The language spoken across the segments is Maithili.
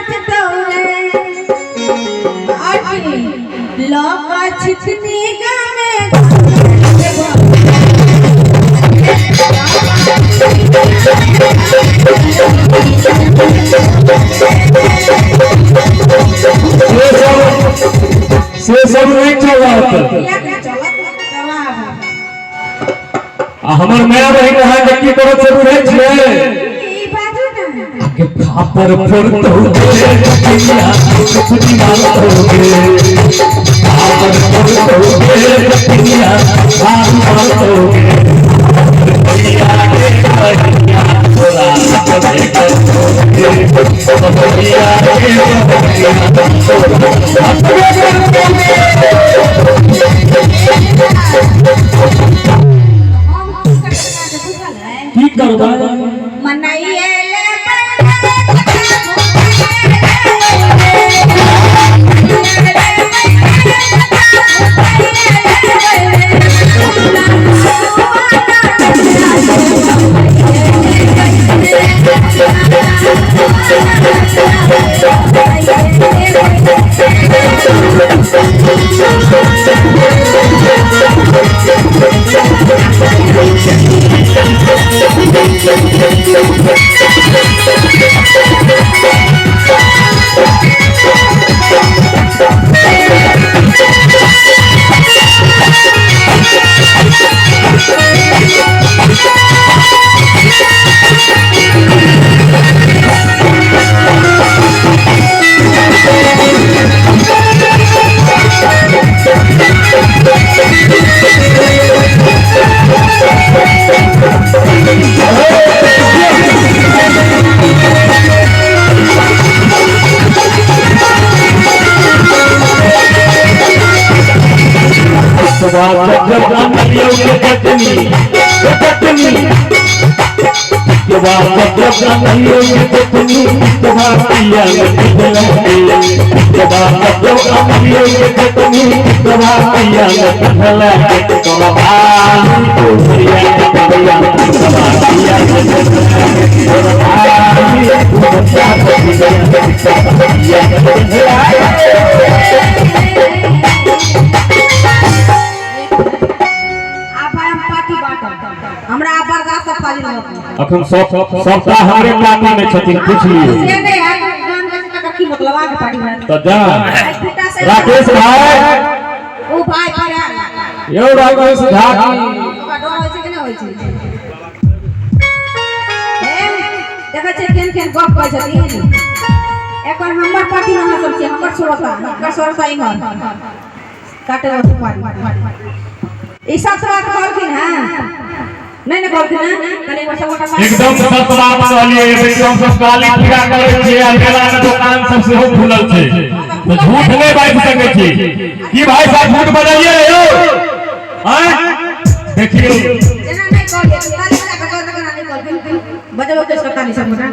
नाचतौ रे। और की लौका छितनी गामे से सब से सब नहि चलत। चलत चलाब। आ हमर माय बहिन अहाँके की करत से बुझै छियै? ई बाजू ने। आगे फापर फोड़तौ गे जतिनिया, छुटनी मारतौ गे। फापर फोड़तौ गे जतिनिया, भार मारतौ गे। भैया गे बहिनिया, तोरा हाथमे करतौ गे। भैया गे बहिनिया, तोरा हाथमे करतौ गे। हम की करबै अहाँके बुझल है? की करबै? मनाइए ले। जब जब अनलियौ के चटनी के चटनी के बाद, जब जब अनलियौ के चटनी तोरा पिया में पिघलके। के बाद जब अनलियौ के चटनी तोरा पिया में पिघलके। तोरा बाली उमरिया चटनिया, तोरा पिया में पिघलके। तोरा बाली उमरिया चटनिया, तोरा पिया में पिघलके। आब भाई हम पार्टी बांटब, हमरा आब बर्दाश्त फाजिल होत। अखन सब सबटा हमरे पार्टी में छथिन, पूछ लियौ। से नहि हैत, गान गाय तकर की मतलब? आगे पार्टी में तऽ जा। फुटा से। राकेश भाई। ओ भाई पर आयल। यौ राकेश झा की। ओकरा डर होइ छै कि नहि होइ छै? हे, देखै छियै केहन केहन गप कहै छथिन। एकर हमर पार्टी में अहाँ सब छियै, हमर श्रोता, हिनकर श्रोता इम्हर काटे सुपारी। ई सच बात कहलखिन हँ? नहि ने कहलखिन हँ? कनि एक सब गोटा। एकदम सत बात कहलियै। देखियौ, हम सब काली पूजा करै छियै आ मेला में दुकान सब सेहो खुलल छै, तऽ झूठ नहि बाजि सकै छी। की भाई साहब, झूठ बजलियै यौ? आँय देखियौ। जेना नहि कहलियै, ताली बजा कऽ कहलखिन, नहि कहलखिन। बजबो के सब ताली सब गोटा।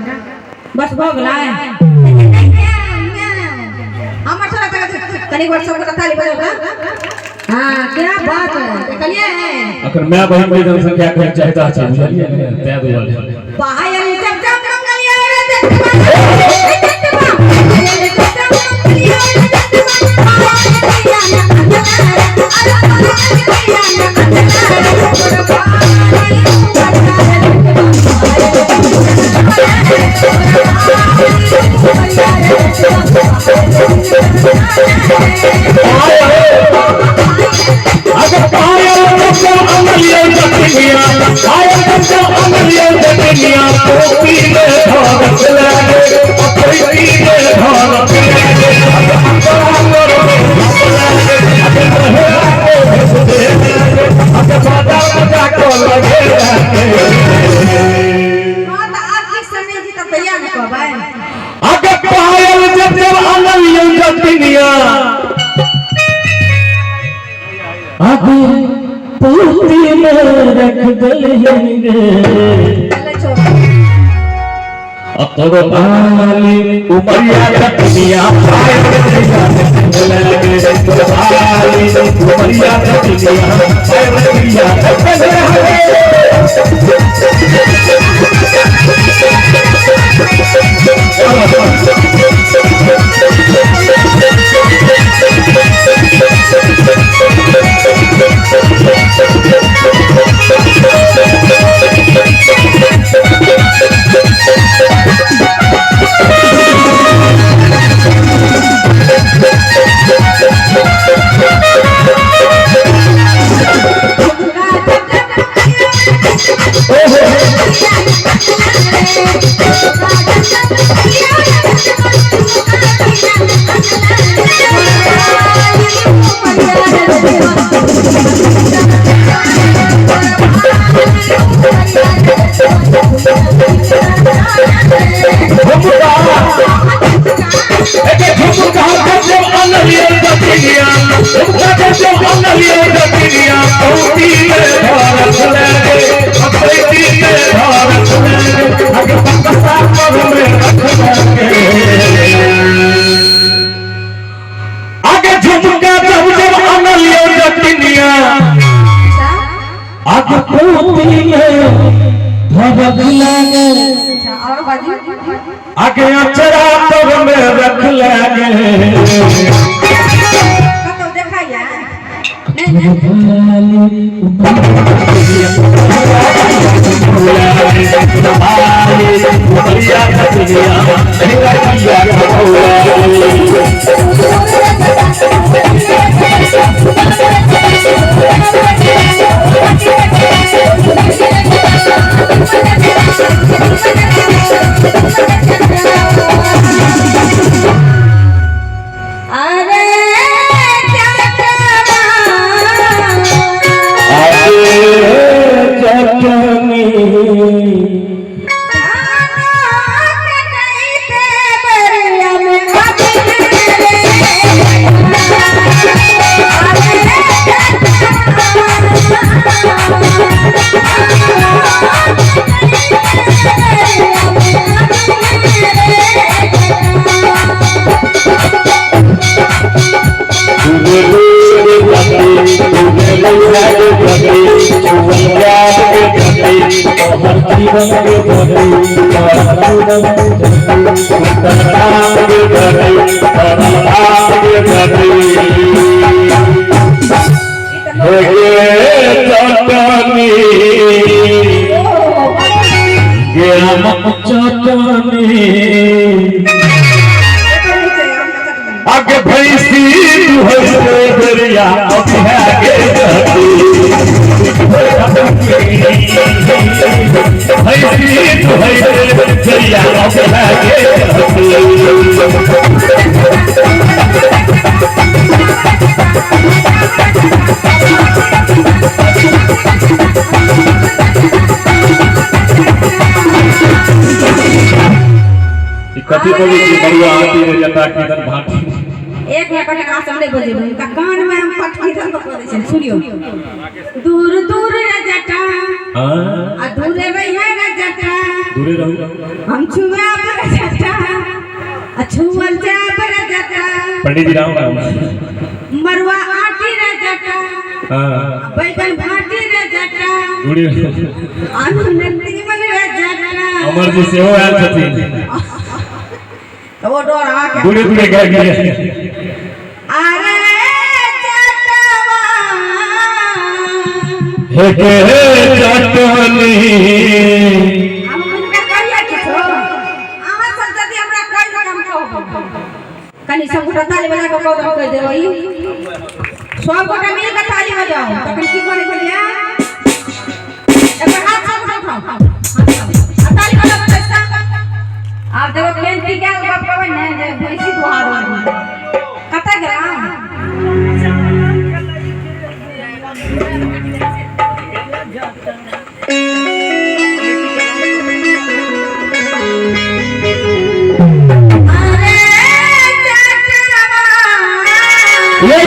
बस भऽ गेलै। हमर छोरा कनि एक बार सब गोटा ताली बजाउ तऽ। हाँ, क्या बात है, देखलियै? अखन माय बहिन के जनसंख्या कहै चाहता छै, बुझलियै ने? तैं दुआरे। पायल जब जब मंगलिया रे जटवा जटवा, पायल जब जब मंगलिया रे जटवा, पायल भैया न कंधकार, अरे पायल भैया न कंधकार, तोर पायल उमरिया अगर पायल जब जब अंगलियो जटिनिया, पायल जब जब अंगलियो जटिनिया, टोपी में धरत लागे, टोपी में धरत लागे। अगर लागे, अगर महिला को भेज दे लागे, अगर बाजा बजा को लगे लागे। हाँ, तऽ आब की समय जीतब तऽ इएह ने कहबै। अगर पायल जब जब अंगलियो जटिनिया, आगे पोती में रख दलहिन गे। चलै छौ। तोर बाली उमरिया जटिनिया, पायल लगे, तोर बाली उमरिया जटिनिया, पायल लगे। जटनिया, झुमका जब जब अनलियो जटनिया, पौती में धरत लगे, पपैती में धरत लगे, आगे पकसा पर में रख लगे। आगे झुमका जब जब अनलियो जटनिया, आगे पौती में धरत लगे, अच्छा और बाजू। आगे अचरा तर में रख लगे। कतौ देखाइया नहीं नहीं। अरे क्या आगे भैंसी दुहै से दरिया अभ्या के जाती, भैंसी दुहै से दरिया अभ्या के जाती। कथी बोलै छी बड़ुआ आटी रे जटा किदन भाटी। एक मिनट कने कहाँ से नहीं बजेबै, हुनका कान में हम पटकी धन कऽ दै छियनि। सुनियौ, दूर दूर रे जटा, हाँ आ दूरे रहिहे रे जटा, दूरे रहू, हम छुआब रे जटा, आ छुअल जाब रे जटा, पंडित जी राम राम। मरुआ आटी रे जटा, हाँ आ बैगन भाटी रे जटा, दूरे रहू। आनंद रे जटा। अमर जी सेहो आयल छथिन। तऽ ओ डर अहाँके। दूरे दूरे गए गेल। अरे जटवा, हे के चटनी, हम हुनका कहिए किछो, अहाँ सब यदि हमरा कहि देब हम कहब। कनि सब गोटा ताली बजा कऽ कहब, कहि देबै। सब गोटा मिल कऽ ताली बजाउ। तखन की करै छलियै? एकर हाथ सब गोटा उठाउ, आ ताली बजाउ पैसा। आब देखो केहन की कए गप कहबै ने जे भैंसी दुहा रहल। कतऽ गेलहुँ? अरे जटवा, ये